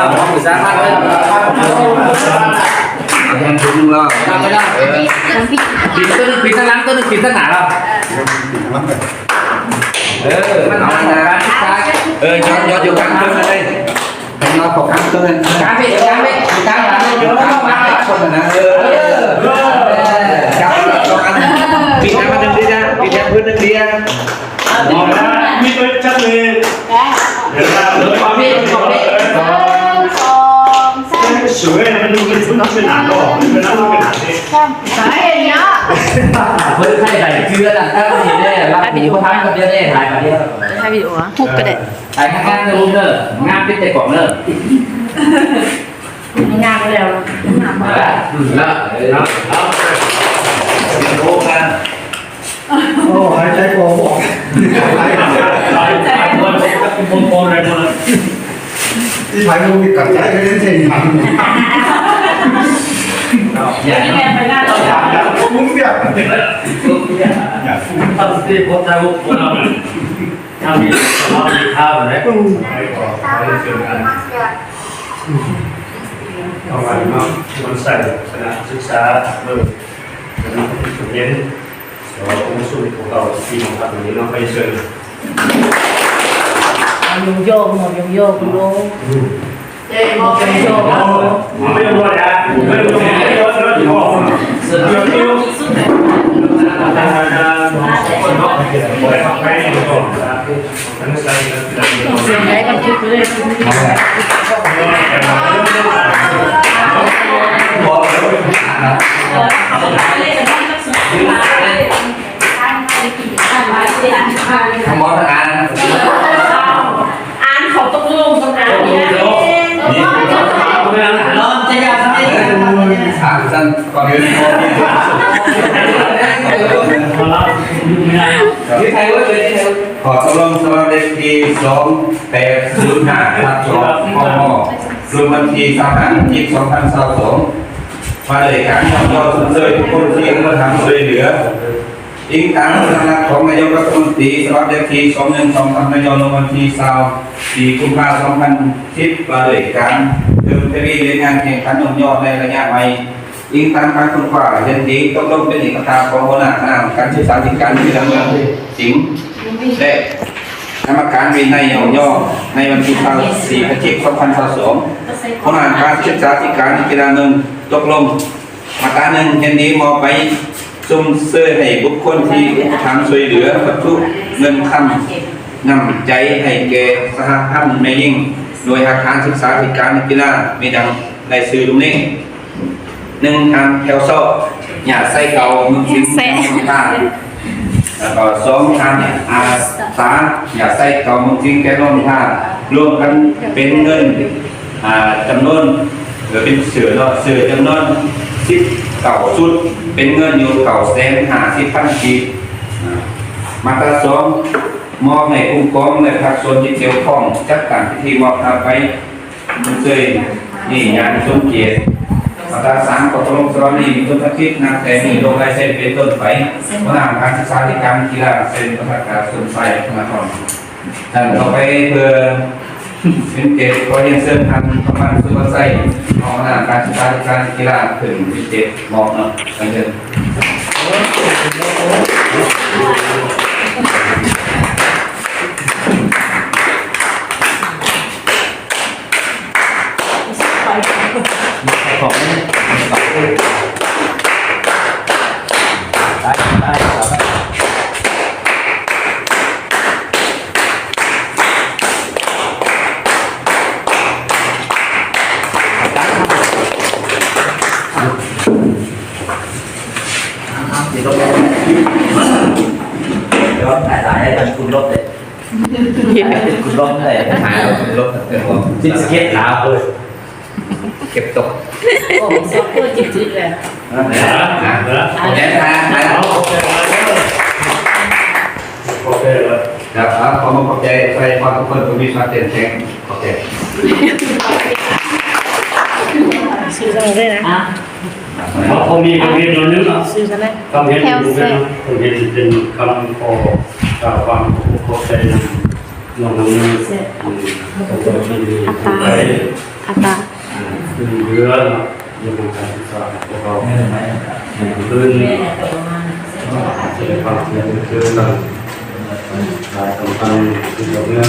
ສາມພັນເດີ ຍັງຖືກໜຶ່ງລອບ ເອີ ປີນຕົວໜຶ່ງ ປີນທາງຫຼັງ ຕົວໜຶ່ງປີນທາງໜ້າລອບ ເອີ ເອົານະ ເອີ ຍອດ ຍອດຢູ່ກາງເຄິ່ງເລີຍ ໃຫ້ຍອດເຂົ້າກາງເຄິ່ງ ກາງເບກ ກາງເບກ ກາງຫຼັງ ຢູ່ກາງຫຼັງຄົນນະ ເອີ ຈັບເຂົ້າກັນ ປີນທາງໜຶ່ງເດ ປີນທາງພື້ນໜຶ່ງເດ ມີໄວ້ຈັກເລີຍ ເດີ ເດີ ຂອບເບກ ຂອບເບກ ໜຶ່ງ ສອງ ສາມ ສວຍ ມັນ ມັນ ມັນເປັນຫາງບໍ່ ມັນເປັນຫາງບໍ່ ສາມ ເຫັນເນາະ ເພິ່ນໃຫ້ໄດ້ເທື່ອນະ ຖ້າເຫັນແນ່ ລັກໝູພັນກັບດຽວແນ່ ຖ່າຍມາດຽວ ຖ່າຍວິດີໂອ ຮູບກໍໄດ້ ຖ່າຍງາມໆເດີ ຮູບເດີ ງາມປິດແຕ່ກ້ອງເດີ ງາມແລ້ວ ເອີ ເນາະ ເອີ ເນາະ ເນາະ ໂອ້ ຫາຍໃຈບໍ່ອອກ ທີ່ໄປມັນມີກັບໃຈເລີຍເຊັ່ນກັນ ຢ່າ ຢ່າ ທຳໃຫ້ສະພາບມີຄ່າໄດ້ ຕ້ອງການເນາະ ມັນໃສ່ຄະນະສຶກສາເບິ່ງ ເປັນເຮັດ ແຕ່ວ່າອົງສົມເກົ່າທີ່ມາພັກຢູ່ນີ້ເນາະ ໄປເຊີນ ຍົກໆ ຍົກໆ ລົງ ເອີ ບໍ່ເປັນຫຍັງ ບໍ່ເປັນຫຍັງ ບໍ່ເປັນຫຍັງ ທັງໝົດອ່ານ ອ່ານເຂົາຕົກລົງກັນ ອ່ານນີ້ນະ ນີ້ ນອນຈະຢາກໃຫ້ ອ່ານຊັ້ນ ກ່ອນອື່ນ ຂໍຕົກລົງສະບັບເລກທີສອງແປດສູນຫ້າທັບສອງ ກມ ລົງວັນທີຊາວຫ້າ ສິບ ສອງພັນຊາວສອງ ວ່າດ້ວຍການຍ້ອງຍໍຊົມເຊີຍບຸກຄົນທີ່ອຸປຖັມຊ່ວຍເຫຼືອ ອີງຕາມພະດຳລັດຂອງນາຍົກລັດຖະມົນຕີ ສະບັບເລກທີສອງໜຶ່ງສອງ ນາຍົກລົງວັນທີຊາວສີ່ ກຸມພາ ສອງພັນສິບ ວ່າດ້ວຍການເພີ່ມທະວີວຽກງານແຂ່ງຂັນຍ້ອງຍໍໃນໄລຍະໃໝ່ ອີງຕາມການຄົ້ນຄວ້າເຫັນດີຕົກລົງເປັນເອກະພາບຂອງຫົວໜ້າຄະນະການສຶກສາທິການ ແລະ ກຳມະການວິໄນຍ້ອງຍໍໃນວັນທີຊາວສີ່ ພະຈິກ ສອງພັນຊາວສອງ ຫົວໜ້າການສຶກສາທິການ ກິລາໜຶ່ງ ຕົກລົງ ມາດຕາໜຶ່ງ ເຫັນດີມອບໃບຊົມເຊີຍໃຫ້ບຸກຄົນທີ່ອຸປະຖຳຊ່ວຍເຫຼືອວັດຖຸເງິນຄຳ ນ້ຳໃຈໃຫ້ແກ່ສະຫະພັນແມ່ຍິງ ໜ່ວຍອາຄານສຶກສາທິການ ແລະ ກິລາ ມີດັ່ງລາຍຊື່ດັ່ງນີ້ ໜຶ່ງ ທ່ານ ແຖວຊອກ ຍາໄຊເກົ່າ ເມືອງສິງ ແຂວງຫຼວງນ້ຳທາ ແລ້ວກໍ ສອງ ທ່ານ ອາສາ ຍາໄຊເກົ່າ ເມືອງສິງ ແຂວງຫຼວງນ້ຳທາ ລວມກັນເປັນເງິນ ອ່າ ຈຳນວນ ຫຼືເປັນເສື້ອເນາະ ເສື້ອຈຳນວນສິບເກົ້າຊຸດ ເປັນເງິນຢູ່ເກົ້າແສນຫ້າສິບພັນກີບ. ມາດຕາສອງ ມອບໃຫ້ອົງກອນ ແລະ ພາກສ່ວນທີ່ກ່ຽວຂ້ອງ ຈັດຕັ້ງພິທີມອບຮັບໃບຊົມເຊີຍນີ້ຢ່າງສົມກຽດ. ມາດຕາສາມ ກໍຕົກລົງສະບັບນີ້ມີຜົນທຳອິດນັບແຕ່ນີ້ລົງລາຍເຊັນເປັນຕົ້ນໄປ. ຫົວໜ້າຫ້ອງການສຶກສາທິການ ກິລາ ເຊັນປະທານການສົມຊາຍ ທະນາທອນ. ທ່ານຕໍ່ໄປເພື່ອເປັນເກຍດ ຂໍຮຽນເຊີນທ່ານ ຄຳພັນ ສຸວັນໄຊ ຮອງຫົວໜ້າການສຶກສາທິການກິລາ ຂຶ້ນເປັນເກຍດມອບເນາະ ເຊີນ. ຍ້ອນຫຼາຍໆ ໃຫ້ເປັນຄຸນລົບເດ້ ເປັນຄຸນລົບເດ້ ຫາເປັນຄຸນລົບເດ້ ຕິດສະເກັດລາວເລີຍ ເກັບຕົກ ໂອ້ ສອງຄົນຈິດໆ ແລ້ວ ນະ ນະ ນະ ໂອເຄ ນະ ໂອເຄ ຄັບ ຂໍຂອບໃຈ ໃສ່ຄວາມທຸກຄົນ ຜູ້ມີຄວາມເຂັ້ມແຂງ ຂອບໃຈ ຊື່ຈັ່ງໃດນະ ອ່ະ ເພາະເຂົາມີປະເພດໜ້ອຍໜຶ່ງເນາະ ຊື່ຈັ່ງໃດ ຄຳເຫັນ ແຖວແຊະ ເປັນຄຳຂໍກ່າວຄວາມຂອບໃຈນຳນ້ອງໆ ເອີ ຂອບໃຈ ໄປ ຕາ ເອີ ເລື່ອງເລື່ອງການສຶກສາຂອງພວກເຮົາ ໃຫ້ດີຂຶ້ນ ຈະໄດ້ຟັງເສຍງເຊີນນຳ ຫຼາຍສຳຄັນຄືດອກເມືອງ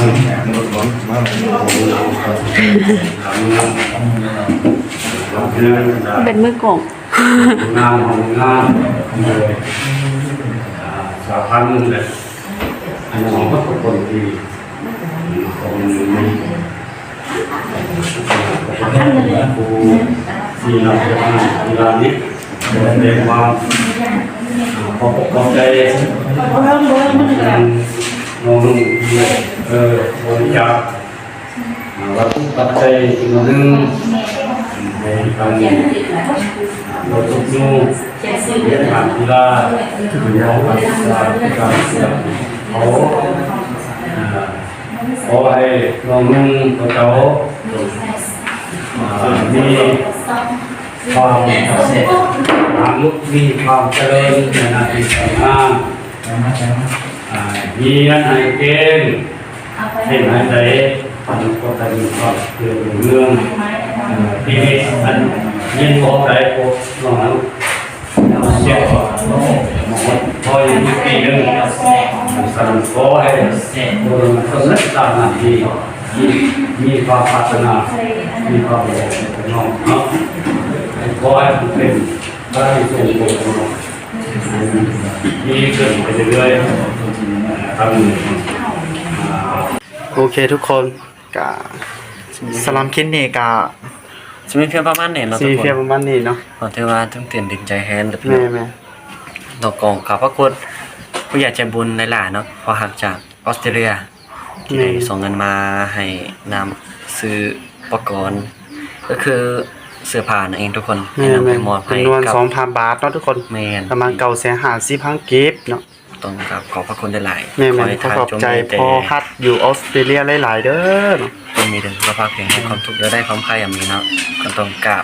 ເປັນມືກອງ ງານຂອງງານ ໂດຍ ອ່າ ສາພັນ ແລະ ອັນນັ້ນຂອງຄົນທີ່ ຂອງ ຜູ້ທີ່ນຳເສນະກິລານີ້ ແສດງຄວາມຂອບອົກຂອບໃຈ ນ້ອງໆ ທີ່ ເອີ ບໍລິຈາກ ວັດຖຸປັດໄຈຈຳນວນໜຶ່ງ ໃຫ້ທາງ ລົດທຸກຢູ່ ວຽກງານກິລາ ຂອງການສຶກສາ ການເສຍ ເຂົາ ຂໍໃຫ້ນ້ອງໆ ພວກເຈົ້າ ອ່າ ມີຄວາມ ມີຄວາມຈະເລີນໃນໜ້າທີ່ການງານ ອ່າ ຮຽນໃຫ້ເກັ່ງ ໃຫ້ໃສ່ໃຈ ອັນກໍໄດ້ມີຄວາມເຈຣິນຮຸ່ງເຮືອງ ເອີ ທີ່ມີອັນ ຍິນບໍ່ໄດ້ພວກນ້ອງ ເຈັບ ພໍຢູ່ປີໜຶ່ງ ສະນັ້ນຂໍໃຫ້ຜູ້ດຳລົງຕຳແໜ່ງຕາມໜ້າທີ່ ທີ່ມີຄວາມປາດຖະໜາ ມີຄວາມຫວັງຂອງນ້ອງເນາະ ຂໍໃຫ້ເປັນພະອານິສົງຂອງນ້ອງ ດີຂຶ້ນໄປເລື້ອຍໆ ຕາມນີ້ ໂອເຄທຸກຄົນ ກະສຳລັບຄລິບນີ້ກະ ຊິມີພຽງປະມານນີ້ເນາະ ຊິມີພຽງປະມານນີ້ເນາະ ກໍຖືວ່າຕື່ນເຕັ້ນດີໃຈແຮງເດີພີ່ນ້ອງ ແມ່ນໆ ຕ້ອງຂໍຂອບພະຄຸນຜູ້ໃຫຍ່ໃຈບຸນຫຼາຍໆເນາະ ພໍ່ຮັກຈາກອອສເຕຣເລຍ ທີ່ໄດ້ ແມ່ນ ສົ່ງເງິນມາໃຫ້ນ້ຳຊື້ອຸປະກອນ ກໍຄືເສື້ອຜ້ານັ້ນເອງທຸກຄົນ ແມ່ນໆ ໃຫ້ນຳໄປມອບໃຫ້ ຈຳນວນ ກັບ ສອງພັນບາດເນາະທຸກຄົນ ແມ່ນ ປະມານ ເກົ້າແສນຫ້າສິບພັນກີບເນາະ ຕ້ອງກາບຂອບພະຄຸນຫຼາຍໆ ແມ່ນໆ ຂໍໃຫ້ທ່ານຈົ່ງມີແຕ່ ຂໍຂອບໃຈພໍ່ຮັກຢູ່ອອສເຕຣເລຍຫຼາຍໆເດີເນາະ ຈົ່ງມີແຕ່ສຸຂະພາບແຂງແຮງ ຄວາມທຸກຢ່າໄດ້ ຄວາມໄຄຢ່າມີເນາະ ກໍຕ້ອງກາບ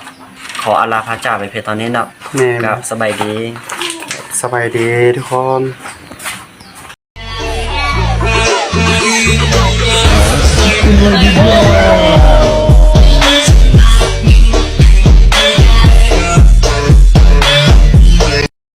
ຂໍອາລາພະຈາກໄປພຽງເທົ່ານີ້ເນາະ ແມ່ນ ກາບສະບາຍດີ ສະບາຍດີທຸກຄົນ.